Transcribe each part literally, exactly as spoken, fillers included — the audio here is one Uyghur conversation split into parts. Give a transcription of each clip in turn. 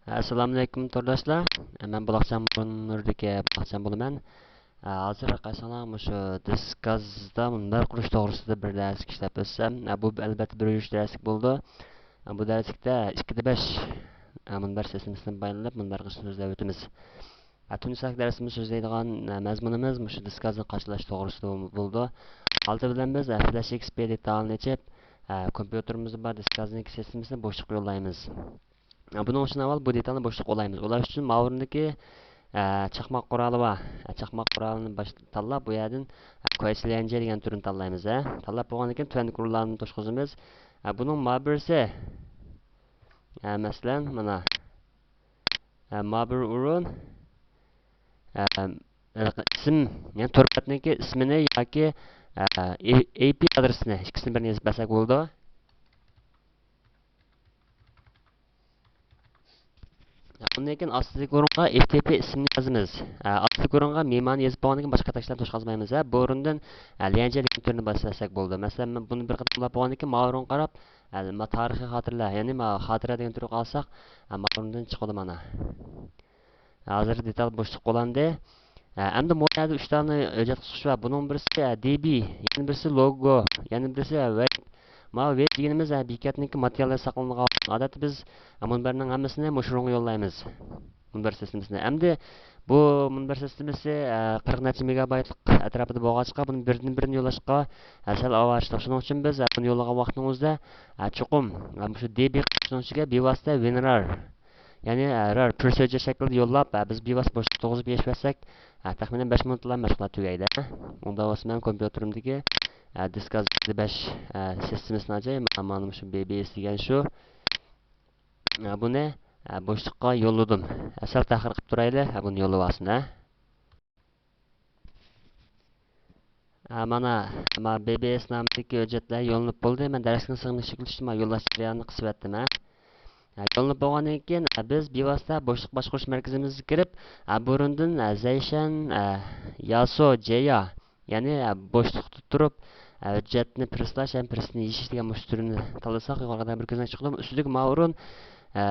ئەسسالامۇئەلەيكۇم تورداشلار. مەن بۇلاقچان بۇرۇنلىرىدىكى بۇلاقچان بولىمەن. ھازىر قايسىڭلار مۇشۇ دىسكازدا مۇنبەر قۇرۇش توغرىسىدا بىر دەرسلىك ئىشلەپ ئۆتسەم، بۇ ئەلۋەتتە بىر يۈرۈش دەرسلىك بولىدۇ. بۇ دەرسلىكتە ئىككىدە بەش مۇنبەر سىستېمىسىدىن پايدىلىنىپ مۇنبەر قىلىشنى سۆزلەپ ئۆتىمىز. تۇنجى سانلىق دەرسىمىز سۆزلەيدىغان مەزمۇنىمىز مۇشۇ دىسكازنى قاچىلاش توغرىسىدا بولىدۇ. ئالدى بىلەن بىز فلاش ئېكس پى دېتالىنى ئېچىپ، كومپيۇتېرىمىزدا بار دىسكازنىڭ سىستېمىسىنى بوشلۇققا يوللايمىز. بۇنىڭ ئۈچۈن ئاۋۋال بۇ دېتالنى بوشلۇققا ئولايمىز. ئۇلاش ئۈچۈن ماۋۇ ئورۇندىكى، ئە، چاقماق قورالى بار. ئە، چاقماق قورالىنى باش-، تاللاپ، بۇ يەردىن، ئە، كويسليەنجيە دېگەن تۈرنى تاللايمىز، ھە. تاللاپ بولغاندىن كېيىن تۆۋەندىكى ئورۇنلارنى توشقۇزىمىز. ئە، بۇنىڭ ما بىرسى، ئە، مەسىلەن، مانا، ئە، ما بىر ئورۇن، ئە، ھېلىقى ئىسىم، يەنى تور بەتنىڭكى ئىسمىنى ياكى، ئە، ئېي-، ئەي پى ئادرېسىنى، ئىككىسىنىڭ بىرىنى يېزىپ بەرسەك بولىدۇ. ئۇندىن كېيىن ئاستىدىكى ئورۇنغا ئېف تى پى ئىسمىنى يازىمىز. ئە، ئاستىدىكى ئورۇنغا مېمانى يېزىپ بولغاندىن كېيىن باشقا تەكىستلەرنى توشقۇزمايمىز. ھە، بۇ ئورۇندىن، ئە، ليەنجيە دېگەن تۈرنى باسىۋەتسەك بولىدۇ. مەسىلەن، مەن بۇنى بىر قېتىم توپلاپ بولغاندىن كېيىن، ماۋۇ ئورۇنغا قاراپ، ئە، ما تارىخىي خاتىرىلەر، يەنى ما خاتىرە دېگەن تۈرگە قالساق، ئە، ما ئورۇندىن چىقىدۇ مانا. ھازىر دېتال بوشلۇق بولدى. ئە، ئەمدى مۇ يەردە ئۈچ دانە ھۆججەت قىسقۇچ بار. بۇنىڭ بىرسى، ئە، دى بى، يەنە بىرسى لوگو، يەنە بىرسى، ئە، ۋېب. ماۋۇ ۋېب دېگىنىمىز، ئە، بېكەتنىڭكى ماتېرىياللىرى ساقلىنىدىغان. ئادەتتە بىز، ئە، مۇنبەرنىڭ ھەممىسىنى مۇشۇ ئورۇنغا يوللايمىز. مۇنبەر سىستېمىسىنى. ئەمدى بۇ مۇنبەر سىستېمىسى، ئە، قىرىق نەچچە مېگابايتلىق ئەتراپىدا بولغاچقا، بۇنى بىردىن بىرىنى يوللاشقا، ئە، سەل ئاۋارىچىلىق. شۇنىڭ ئۈچۈن بىز، ئە، بۇنى يوللىغان ۋاقىتنىڭ ئۆزىدە، ئە، چوقۇم، ئە، مۇشۇ دى بى قىسقۇچىنىڭ ئىچىگە بىۋاسىتە ۋىنرار، يەنى، ئە، رار پىرس ھۆججەت شەكلىدە يوللاپ، ئە، بىز بىۋاسىتە بوشلۇق توغرىسىدا بېشىپ بەرسەك، ئە، تەخمىنەن بەش مىنۇتلا مەشغۇلات تۈگەيدۇ. ئۇنداق بولسا مەن كومپيۇتېرىمدىكى، ئە، دىسكاز بەش، ئە، سىستېمىسىنى ئاچاي. مانا مۇشۇ بى بى ئېس دېگەن شۇ. ئە، بۇنى، ئە، بوشلۇققا يوللىدىم. ئە، سەل تەخىر قىلىپ تۇرايلى. ئە، بۇنى يوللىۋالسۇن، ھە. ئە، مانا، ما بى بى ئېس نامىدىكى ھۆججەتلەر يوللىنىپ بولدى. مەن دەرسنىڭ سىغىملىق شەكلى ئۈچۈن ما يوللاش جەريانىنى قىسىۋەتتىم، ھە. ئە، يوللىنىپ بولغاندىن كېيىن، ئە، بىز بىۋاسىتە بوشلۇق باشقۇرۇش مەركىزىمىزگە كىرىپ، ئە، بۇرۇندىن، ئە، زەيشەن، ئە، ياسو جيا، يەنى، ئە، بوشلۇقتا تۇرۇپ، ئە، ھۆججەتنى پىرسلاش ھەم پىرسنى يېشىش دېگەن مۇشۇ تۈرنى تاللىساق، يۇقىرىقىدەك بىر كۆزنەك چىقىدۇ. ئۈستىدىكى ماۋۇ ئورۇن، ئە،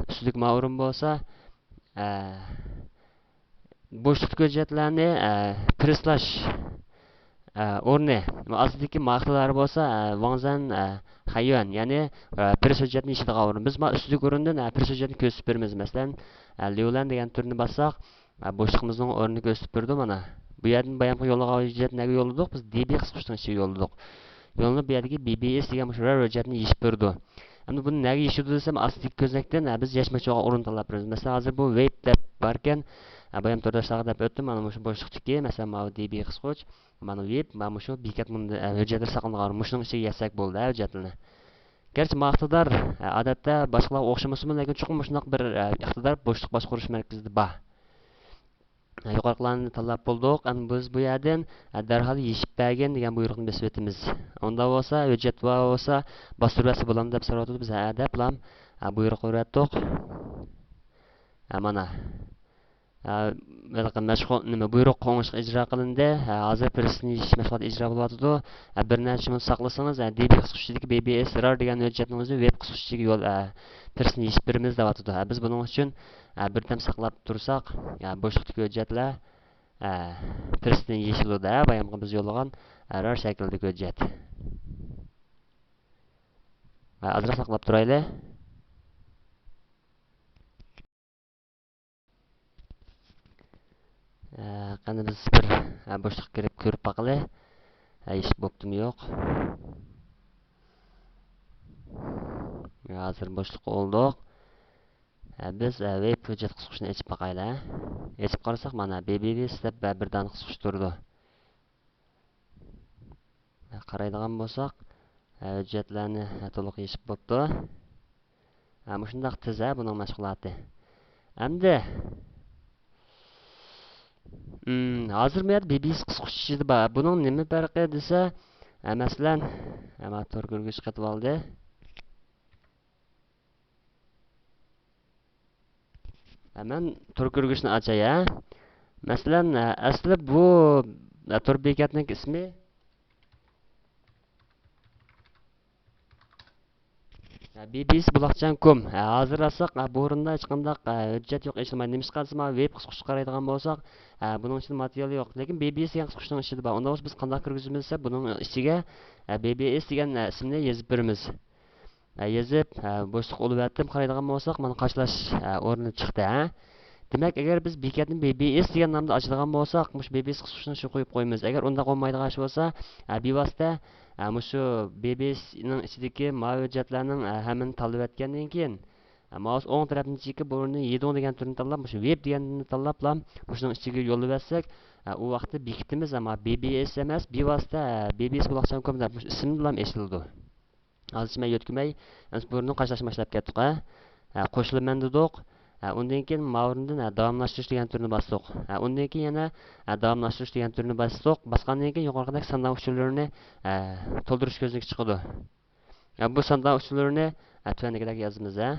ئۈستىدىكى ماۋۇ ئورۇن بولسا، ئە، بوشلۇقتىكى ھۆججەتلەرنى، ئە، پىرسلاش، ئە، ئورنى. ئاستىدىكى ما ئىقتىدارى بولسا، ئە، ۋاڭزەن، ئە، خەييۈەن، يەنى، ئە، پىرس ھۆججەتنى يېشىدىغان ئورۇن. بىز ما ئۈستىدىكى ئورۇندىن، ئە، پىرس ھۆججەتنى كۆرسىتىپ بېرىمىز. مەسىلەن، ئە، ليۇلەن دېگەن تۈرنى باسساق، ئە، بوشلۇقىمىزنىڭ ئورنىنى كۆرسىتىپ بېرىدۇ مانا. بۇ يەردىن بايامقى يوللىغان ھۆججەتنى نەگە يوللىدۇق؟ بىز دى بى قىسقۇچنىڭ ئىچىگە يوللىدۇق. يوللىنىپ بۇ يەردىكى بى بى ئېس دېگەن مۇشۇ رار ھۆججەتنى يېشىپ بېرىدۇ. ئەمدى بۇنى نەگە يېشىدۇ دېسەم، ئاستىدىكى كۆزنەكتىن، ھە، بىز يەشمەكچى بولغان ئورۇن تاللاپ بېرىمىز. مەسىلەن، ھازىر بۇ ۋېب دەپ باركەن، ھە، بايام تورداشلارغا دەپ ئۆتتۈم. مانا مۇشۇ بوشلۇقتىكى، مەسىلەن، ماۋۇ دى بى قىسقۇچ، مانا ۋېب، مانا مۇشۇ بېكەت مۇندا، ھە، ھۆججەتلەر ساقلىنىدىغان ئورۇن. مۇشۇنىڭ ئىچىگە يەتسەك بولدى، ھە، ھۆججەتلىرىنى. گەرچە ما ئىقتىدار، ھە، ئادەتتە باشقىلارغا ئوخشىمىسىمۇ، لېكىن چوقۇم مۇشۇنداق بىر، ھە، ئىقتىدار بوشلۇق باشقۇرۇش مەركىزىدە بار. يۇقىرىقىلارنى تاللاپ بولدۇق. ئەمدى بىز بۇ يەردىن، ئە، دەرھال يېشىپ بەرگىن دېگەن بۇيرۇقنى بېسىۋېتىمىز. ئۇنداق بولسا، ھۆججەت بار بولسا، باستۇرۇۋەتسە بولامدۇ دەپ سوراۋاتىدۇ. بىز ھە دەپلا، ئە، بۇيرۇق بېرىۋەتتۇق. ئە، مانا. ئە، ھېلىقى مەشغۇل، نېمە، بۇيرۇق ئوڭۇشلۇق ئىجرا قىلىندى. ئە، ھازىر پىرسنى يېشىش مەشغۇلاتى ئىجرا بولۇۋاتىدۇ. ئە، بىر نەچچە مىنۇت ساقلىسىڭىز، ئە، دى بى قىسقۇچىدىكى بى بى ئېس رار دېگەن ھۆججەتنىڭ ئۆزى ۋېب قىسقۇچىدىكى يول، ئە، پىرسنى يېشىپ بېرىمىز دەۋاتىدۇ. ئە، بىز بۇنىڭ ئۈچۈن، ئە، بىردەم ساقلاپ تۇرساق، ئە، بوشلۇقتىكى ھۆججەتلەر ئە، پىرسنى يېشىلىدۇ، بايامقى بىز يوللىغان، ئە، رار شەكلىدىكى ھۆججەت. ئە، ئازراق ساقلاپ تۇرايلى. ئە، قېنى بىز بىر، ئە، بوشلۇققا كىرىپ كۆرۈپ باقىلى. ئە، يېشىپ بوپتۇمۇ يوق. ئە، ھازىر بوشلۇققا ئۇلىدۇق. ھە، بىز، ھە، ۋېب ھۆججەت قىسقۇچىنى ئېچىپ باقايلى، ھە. ئېچىپ قارىساق، مانا، بى بى بى ئېس دەپ، ھە، بىر دانە قىسقۇچ تۇرىدۇ. ھە، قارايدىغان بولساق، ھە، ھۆججەتلەرنى، ھە، تولۇق يېشىپ بوپتۇ. ھە، مۇشۇنداق تېز، ھە، بۇنىڭ مەشغۇلاتى. ئەمدى، ئىم، ھازىر بۇ يەردە بى بى ئېس قىسقۇچ ئىچىدە بار. بۇنىڭ نېمە پەرقى دېسە، ھە، مەسىلەن، ھە، مانا تور كۆرگۈچ قېتىۋالدى. ھە، مەن تور كۆرگۈچنى ئاچاي، ھە. مەسىلەن، ھە، ئەسلى بۇ، ھە، تور بېكەتنىڭ ئىسمى، ھە، بى بى ئېس بۇلاقجان كوم. ھە، ھازىر راسلاق، ھە، بۇ ئورۇندا ھېچقانداق، ھە، ھۆججەت يوق، ئېچىلمايدۇ. نېمىشقا دېسە، مانا ۋېب قىسقۇچىسىغا قارايدىغان بولساق، ھە، بۇنىڭ ئىچىدە ماتېرىيال يوق. لېكىن بى بى ئېس دېگەن قىسقۇچنىڭ ئىچىدە بار. ئۇنداق بولسا بىز قانداق كىرگۈزىمىز دېسە، بۇنىڭ ئىچىگە، ھە، بى بى ئېس دېگەن، ھە، ئىسىمنى يېزىپ بېرىمىز. ھە، يېزىپ، ھە، بوشلۇققا ئۇلىۋەتتىم. قارايدىغان بولساق، مانا قاچىلاش، ھە، ئورنى چىقتى، ھە. دېمەك، ئەگەر بىز بېكەتنى بى بى ئېس دېگەن نامدا ئاچىدىغان بولساق، مۇشۇ بى بى ئېس قىسقۇچنى شۇ قويۇپ قويىمىز. ئەگەر ئۇنداق بولمايدىغان ئىش بولسا، ھە، بىۋاسىتە، ھە، مۇشۇ بى بى ئېسنىڭ ئىچىدىكى ماۋۇ ھۆججەتلەرنىڭ، ھە، ھەممىنى تاللىۋەتكەندىن كېيىن، ھە، مائۇس ئوڭ تەرەپتىكى بۇرۇنى يىدۇڭ دېگەن تۈرنى تاللاپ، مۇشۇ ۋېب دېگەننى تاللاپلا، مۇشۇنىڭ ئىچىگە يوللىۋەتسەك، ھە، ئۇ ۋاقىتتا بېكىتىمىز، ئەمما بى بى ئېس ئەمەس، بىۋاسىتە، ھە، بى بى ئېس بۇلاقجان كوم دەپ مۇشۇ ئىسىم بىلەن ئېچىلىدۇ. ھازىرچە مەن يۆتكىمەي، ئەمسە بۇرۇندىن قاچىلاشقا باشلاپ كەتتۇق، ھە. ھە، قوشۇلىمەن دېدۇق. ھە، ئۇندىن كېيىن ماۋۇرۇندىن، ھە، داۋاملاشتۇرۇش دېگەن تۈرنى باستۇق. ھە، ئۇندىن كېيىن يەنە، ھە، داۋاملاشتۇرۇش دېگەن تۈرنى باستۇق. باسقاندىن كېيىن يۇقىرىقىدەك ساندان ئۇچۇرلىرىنى، ھە، تولدۇرۇش كۆزنىكى چىقىدۇ. ھە، بۇ ساندان ئۇچۇرلىرىنى، ھە، تۆۋەندىكىدەك يازىمىز، ھە.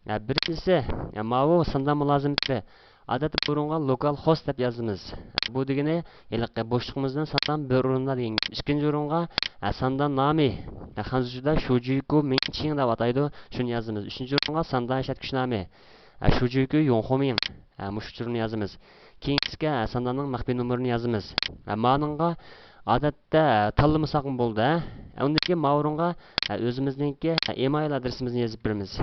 ھە، بىرىنچىسى، ھە، ماۋۇ ساندان مۇلازىمىتى. ئادەتتە بۇرۇنغا لوكال خوست دەپ يازىمىز. بۇ دېگىنى ھېلىقى بوشلۇقىمىزدىن ساندان بىر ئورۇندا دېگەن گەپ. ئىككىنچى ئورۇنغا، ھە، ساندان نامى. ھە، خەنزۇچىدا شۇجۈكۇ مىڭچىڭ دەپ ئاتايدۇ. شۇنى يازىمىز. ئۈچىنچى ئورۇنغا ساندان ئىشلەتكۈچى نامى. ھە، شۇجۈكۇ يوڭخۇمىڭ. ھە، مۇشۇ ئۇچۇرنى يازىمىز. كېيىنكىسىگە، ھە، سانداننىڭ مەخپىي نومۇرىنى يازىمىز. ھە، مانىڭغا ئادەتتە، ھە، تاللىمىساقمۇ بولىدۇ، ھە. ھە، ئۇندىن كېيىن ماۋۇرۇنغا، ھە، ئۆزىمىزنىڭكى، ھە، ئىمېيل ئادرېسىمىزنى يېزىپ بېرىمىز.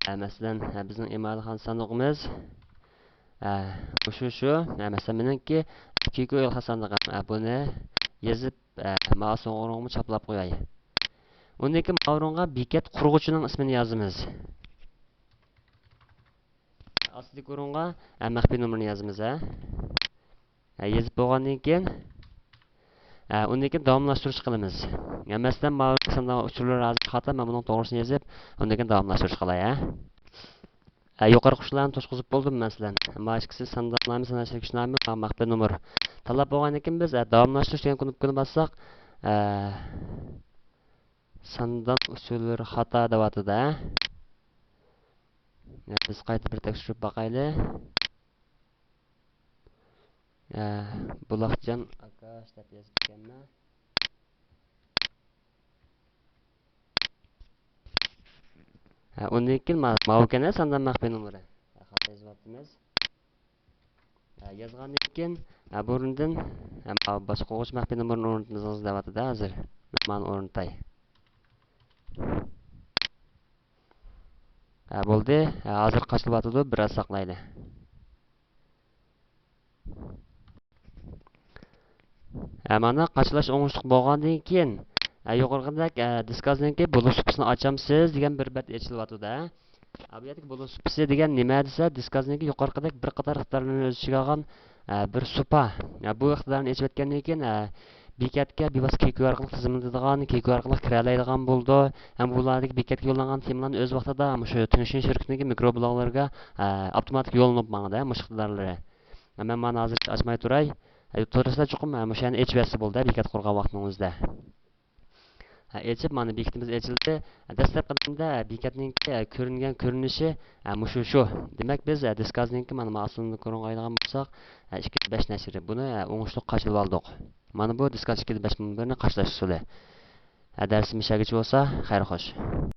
ھە، مەسىلەن، ھە، بىزنىڭ ئىمېيل خان ساندۇقىمىز، ھە، مۇشۇ شۇ. ھە، مەسىلەن، مېنىڭكى كىكۇ ئىمېيل خان ساندۇقى. ھە، بۇنى يېزىپ، ھە، ماۋۇ سوڭۇرۇڭغىمۇ چاپلاپ قوياي. ئۇندىن كېيىن ماۋۇرۇنغا بېكەت قۇرغۇچىنىڭ ئىسمىنى يازىمىز. ئاستىدىكى ئورۇنغا، ھە، مەخپىي نومۇرنى يازىمىز، ھە. ھە، يېزىپ بولغاندىن كېيىن، ھە، ئۇندىن كېيىن داۋاملاشتۇرۇش قىلىمىز. ھە، مەسىلەن، ماۋۇ ساندان ئۇچۇرلىرى ھازىر خاتا، مەن بۇنىڭ توغرىسىنى يېزىپ، ئۇندىن كېيىن داۋاملاشتۇرۇش قىلاي، ھە. ھە، يۇقىرىقى ئۇچۇرلارنى توشقۇزۇپ بولدۇم، مەسىلەن. ماۋۇ ئىككىسى ساندان نامى، ساندان ئىشلەتكۈچى نامى، ماۋۇ مەخپىي نومۇر. تاللاپ بولغاندىن كېيىن بىز، ھە، داۋاملاشتۇرۇش دېگەن كۇنۇپكىنى باسساق، ھە، ساندان ئۇچۇرلىرى خاتا دەۋاتىدۇ، ھە. ھە، بىز قايتا بىر تەكشۈرۈپ باقايلى. ھە، بۇلاقجان ئاكاش دەپ يېزىپتىكەنمەن. ھە، ئۇندىن كېيىن ما-، ماۋۇكەن، ھە، ساندان مەخپىي نومۇرى. ھە، خاتا يېزىۋاپتىمىز. ھە، يازغاندىن كېيىن، ھە، بۇرۇندىن، ھە، ماۋۇ باشقۇرغۇچ مەخپىي نومۇرىنى ئورنىتىڭىز دەۋاتىدۇ ھازىر. مەن مانى ئورنىتاي. ھە، بولدى. ھە، ھازىر قاچىلىۋاتىدۇ، بىراز ساقلايلى. ھە، مانا قاچىلاش ئوڭۇشلۇق بولغاندىن كېيىن، ھە، يۇقىرىقىدەك، ھە، دىسكازنىڭكى بولۇش سۇپىسىنى ئاچامسىز دېگەن بىر بەت ئېچىلىۋاتىدۇ، ھە. ھە، بۇ يەردىكى بولۇش سۇپىسى دېگەن نېمە دېسە، دىسكازنىڭكى يۇقىرىقىدەك بىر قاتار ئىقتىدارلارنى ئۆز ئىچىگە ئالغان، ھە، بىر سۇپا. ھە، بۇ ئىقتىدارنى ئېچىۋەتكەندىن كېيىن، ھە، بېكەتكە بىۋاسىتە كىيكۇ ئارقىلىق تىزىملىتىدىغان، كىيكۇ ئارقىلىق كىرەلەيدىغان بولىدۇ. ھەم بۇلاردىكى بېكەتكە يوللانغان تېمىلارنى ئۆز ۋاقتىدا مۇشۇ تېڭشىن شىركىتىنىڭكى مىكرو بۇلاغلىرىغا، ئە، ئاپتوماتىك يوللىنىپ ماڭىدۇ، مۇشۇ ئىقتىدارلىرى. مەن مانا ھازىر ئاچماي تۇراي. ئە، تۇرسا چوقۇم، ئە، مۇشۇ يەرنى ئېچىۋەتسە بولدى، بېكەت قۇرغان ۋاقتىنىڭ ئۆزىدە. ئە، ئېچىپ، مانا بېكىتىمىز ئېچىلدى. ئە، دەسلەپكى قەدەمدە، ئە، بېكەتنىڭكى، ئە، كۆرۈنگەن كۆرۈنۈشى، ئە، مۇشۇ شۇ. دېمەك، بىز، ئە، دىسكازنىڭكى مانا ما ئاسمىنىڭ كۆرۈنگەن قارايدىغان بولساق، ئە، ئىككى بەش نەشرى. بۇنى، ئە، ئوڭۇشلۇق قاچىلىۋالدۇق. مانا بۇ دىسكاز ئىككى بەش نومۇرىنى قاچىلاش ئۇسۇلى. ھە، دەرسىمىز شەگىچە بولسا، خەير خوش.